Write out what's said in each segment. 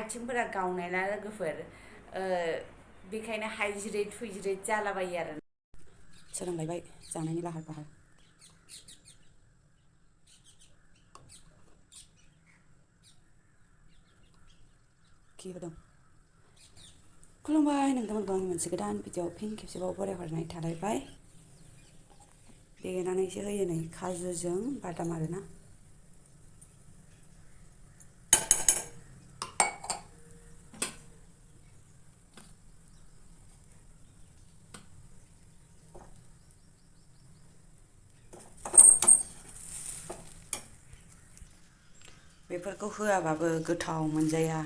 आथिंफोरा गावनायला लोगोफोर बेखायनो हायज्रिद हुइज्रिद जालाबायो आरो सोरांलायबाय जानायनि लाहार फाहार खि होदों खुलुमबाय नोंथांमोनखौ आंनि मोनसे गोदान भिडिअ फिन खेबसेबाव बरायहरनाय थालायबाय देनानैसो होयो नै काजुजों बादाम आरोना बेफोरखौ होआबाबो गोथाव मोनजाया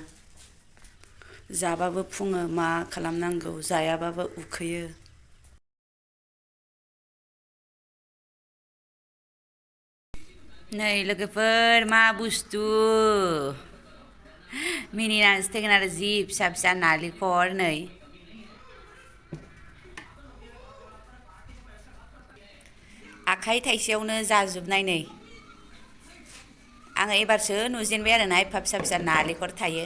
जाबाबो फुङो मा खालामनांगौ जायाबाबो उखैयो नै लोगोफोर मा बुस्थु मिनिनानैसो थैगोन आरो जि फिसा फिसा नालेंखर नै आखाइ थाइसेयावनो जाजोबनाय नै आङो एबारसो नुजेनबाय आरोना एफा फिसा फिसा नालेंखर थायो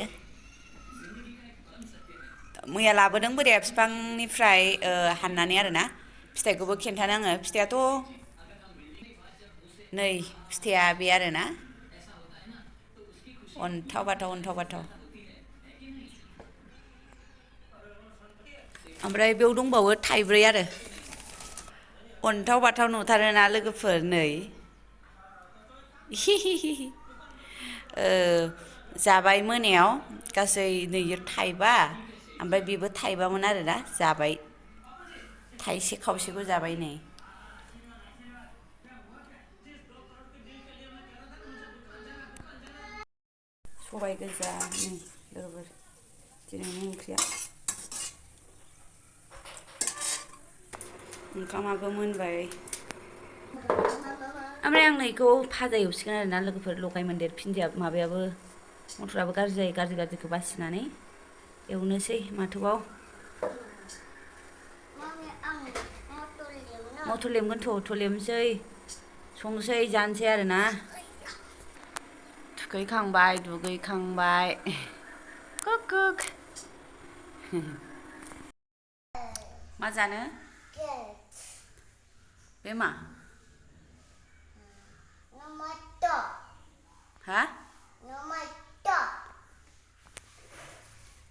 मैया लाबोदों बोराया बिफांनिफ्राय हाननानै आरोना फिथाइखौबो खिन्थानो आङो फिथाइयाथ' नै फिथाइया बे आरोना अन्थाव बाथाव ओमफ्राय बेयाव दंबावो थाइब्रै आरो अन्थाव बाथाव नुथारोना लोगोफोर नै जाबाय मोनायाव गासै नै थाइबा ओमफ्राय बेबो थाइबामोन आरोना जाबाय थाइसे खावसेखौ जाबाय नै सबाय गोजा नै लोगोफोर दिनैनि ओंख्रिया ओंखामाबो मोनबाय ओमफ्राय आं नैखौ भाजा एवसिगोन आरोना लोगोफोर लगाय मोन्देर भिन्दिया माबायाबो मटराबो गाज्रि जायो गाज्रिखौ बासिनानै एवनोसै माथोबाव मटर लेमगोन थ' लेमसै संसै जानोसै आरोना थुखैखांबाय दुगैखांबाय कुक मा जानो बे मा हा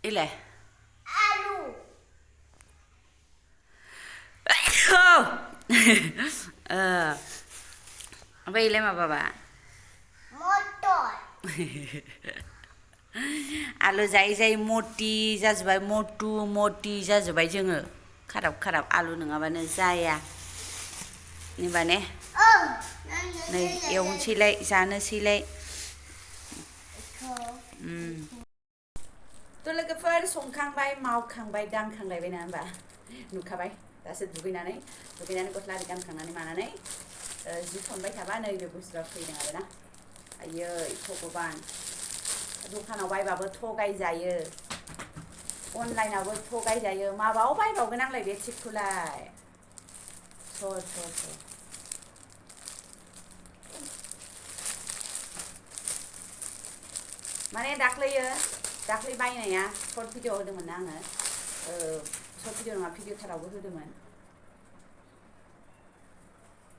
इलाय आलु ओमफ्राय इलाय माबाबा मटर आलु जायै जायै मटि जाजोब्बाय मटि जाजोब्बाय जोङो खाराब आलु नङाबानो जाया होनबा ने नै एवनोसैलाय जानोसैलाय थ' लोगोफोर संखांबाय मावखांबाय दांखांलायबाय ना होनबा नुखाबाय दासो दुगैनानै गस्ला आरि गानखांनानै मानानै जि खनबाय थाबा नै बे बुस्थुआ फैदों आरोना आयै भगबान दखानाव बायबाबो थगायजायो अनलाइनावबो थगायजायो माबाव बायबावगोन आंलाय बे थिगखौलाय माने दाख्लै बायनाया सर्ट भिडिअ होदोंमोन ना आङो सर्ट भिडिअ नङा भिडिअ थारावबो होदोंमोन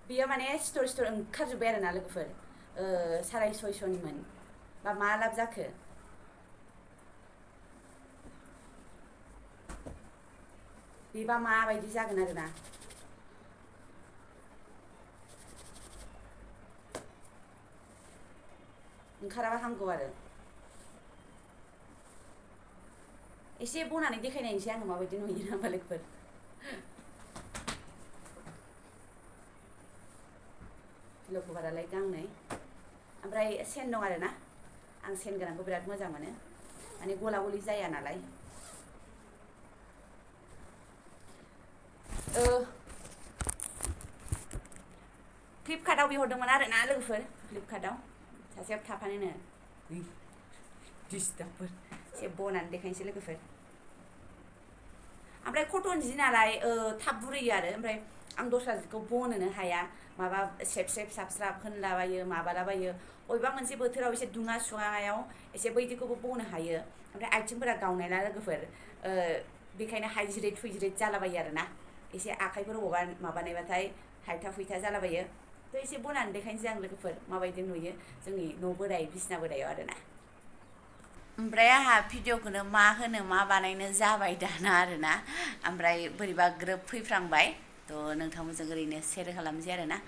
बियो माने सिथर ओंखारजोब्बाय आरोना लोगोफोर 650निमोन बा मा लाब जाखो बेबा माबायदि जागोन आरोना ओंखाराबा हामगौ आरो एसे बनानै देखायनायनोसै आङो माबायदि नुयो ना लोगोफोर लक'भारालाय गांनै ओमफ्राय सेन दं आरोना आं सेन गोनांखौ बिराद मोजां मोनो माने गला गलि जाया नालाय फ्लिपकार्टआव बिहरदोंमोन आरोना लोगोफोर फ्लिपकार्टआव सासेयाबो थाफानोनो डिस्टार्बफोर एसे बनानै देखायनोसै लोगोफोर ओमफ्राय कटन जि नालाय थाब बुरैयो आरो ओमफ्राय आं दस्रा जिखौ बनोनो हाया माबा सेब साबस्राब होनलाबायो माबालाबायो बबेबा मोनसे बोथोराव एसे दुङा सुङायाव एसे बैदिखौबो बनो हायो ओमफ्राय आथिंफोरा गावनायना लोगोफोर बेखायनो हायज्रिद फुइज्रिद जालाबायो आरोना एसे आखाइफोर बबावबा माबानायबाथाय हायथा हुइथा जालाबायो थ' एसे बनानै देखायनोसै आं लोगोफोर माबायदि नुयो जोंनि न' बोराइ बिसिना बोराइयाव आरोना ओमफ्राय आंहा भिडिअखौनो मा होनो मा बानायनो जाबाय दाना आरोना ओमफ्राय बोरैबा ग्रोब फैफ्रांबाय थ' नोंथांमोनजों ओरैनो सेयार खालामसै आरोना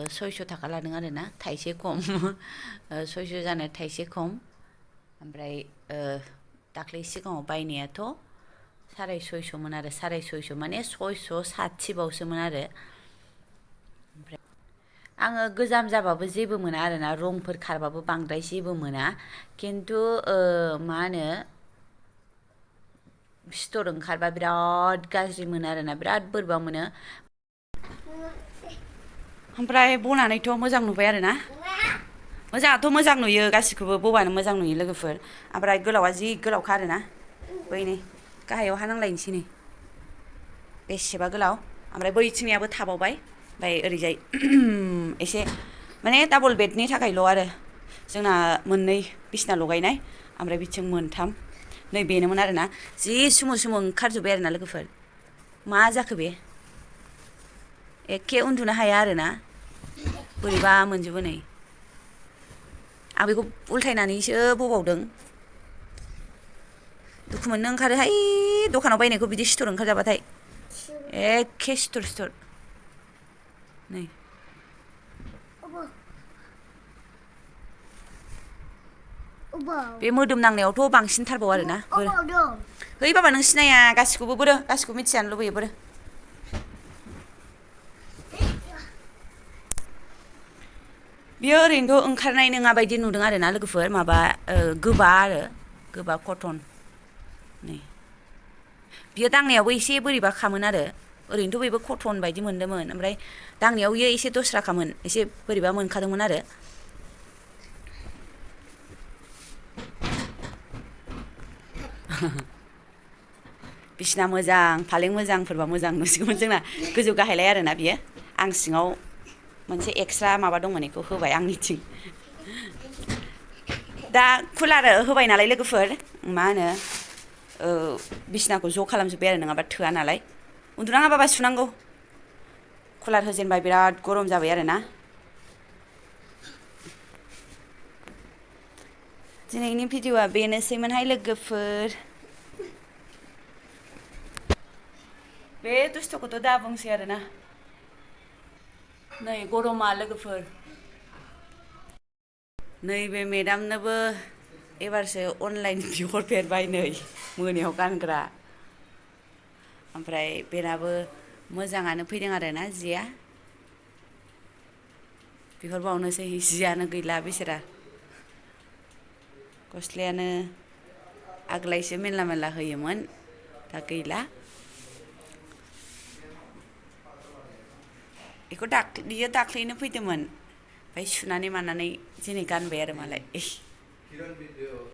600 थाखा लादों आरोना थाइसे खम 600 जानो थाइसे खम ओमफ्राय दाख्लै सिगाङाव बायनायाथ' 650मोन आरो 650 माने 660 बावसोमोन आरो ओमफ्राय आङो गोजाम जाबाबो जेबो मोना आरोना रंफोर खारबाबो बांद्राय जेबो मोना खिन्थु मा होनो सिथर ओंखारबा बिराद गाज्रि मोनो आरोना बिराद बोरैबा मोनो ओमफ्राय बनानैथ' मोजां नुबाय आरोना मोजाङाथ' मोजां नुयो गासिखौबो बबानो मोजां नुयो लोगोफोर ओमफ्राय गोलावा जि गोलावखा आरोना बै नै गाहायाव हा नांलायनोसै नै बेसेबा गोलाव ओमफ्राय बैथिंनियाबो थाबावबाय ओमफ्राय ओरैजाय एसे माने डाबल बेडनि थाखायल' आरो जोंना मोननै बिसिना लगायनाय ओमफ्राय बिथिं मोनथाम नै बेनोमोन आरोना जि सुमु सुमु ओंखारजोब्बाय आरोना लोगोफोर मा जाखो बे एखे उन्दुनो हाया आरोना बोरैबा मोनजोबो नै आं बेखौ उल्थायनानैसो बबावदों दुखु मोननो ओंखारोहाय दखानाव बायनायखौ बिदि सिथर ओंखारजाबाथाय एखे सिथर सिथर नै बे मोदोम नांनायावथ' बांसिनथारबाव आरोना है बाबा नों सिनाया गासिखौबो बोरो गासिखौबो मिथिजानो लुबैयो बोरो बियो ओरैनोथ' ओंखारनाय नङा बायदि नुदों आरोना लोगोफोर माबा गोबा आरो गोबा कटन नै बियो दांनायावबो एसे बोरैबा खामोन आरो ओरैनोथ' बेबो कटन बायदि मोनदोंमोन ओमफ्राय दांनायाव बियो एसे दस्राखामोन एसे बोरैबा मोनखादोंमोन आरो बिसिना मोजां फालें मोजांफोरबा मोजां नुसिगौमोन जोंना गोजौ गाहायलाय आरोना बियो आं सिङाव मोनसे एक्सट्रा माबा दंमोन बेखौ होबाय आंनिथिं दा कुलार होबाय नालाय लोगोफोर मा होनो बिसिनाखौ ज' खालामजोब्बाय आरो नङाबा थोआ नालाय उन्दुनाङा बाबा सुनांगौ कुलार होजेनबाय बिराद गरम जाबाय आरोना दिनैनि भिडिअआ बेनोसैमोनहाय लोगोफोर बे दुस्थ'खौथ' दा बुंसै आरोना नै गरमा लोगोफोर नैबे मेदामनोबो एबारसो अनलाइन बिहरफेरबाय नै मोनायाव गानग्रा ओमफ्राय बेनाबो मोजाङानो फैदों आरोना जिया बिहरबावनोसै जियानो गैला बिसोरा गस्लायानो आग्लायसो मेरला मेरला होयोमोन दा गैला बेखौ बियो दाख्लैनो फैदोंमोन ओमफ्राय सुनानै मानानै दिनै गानबाय आरो मालाय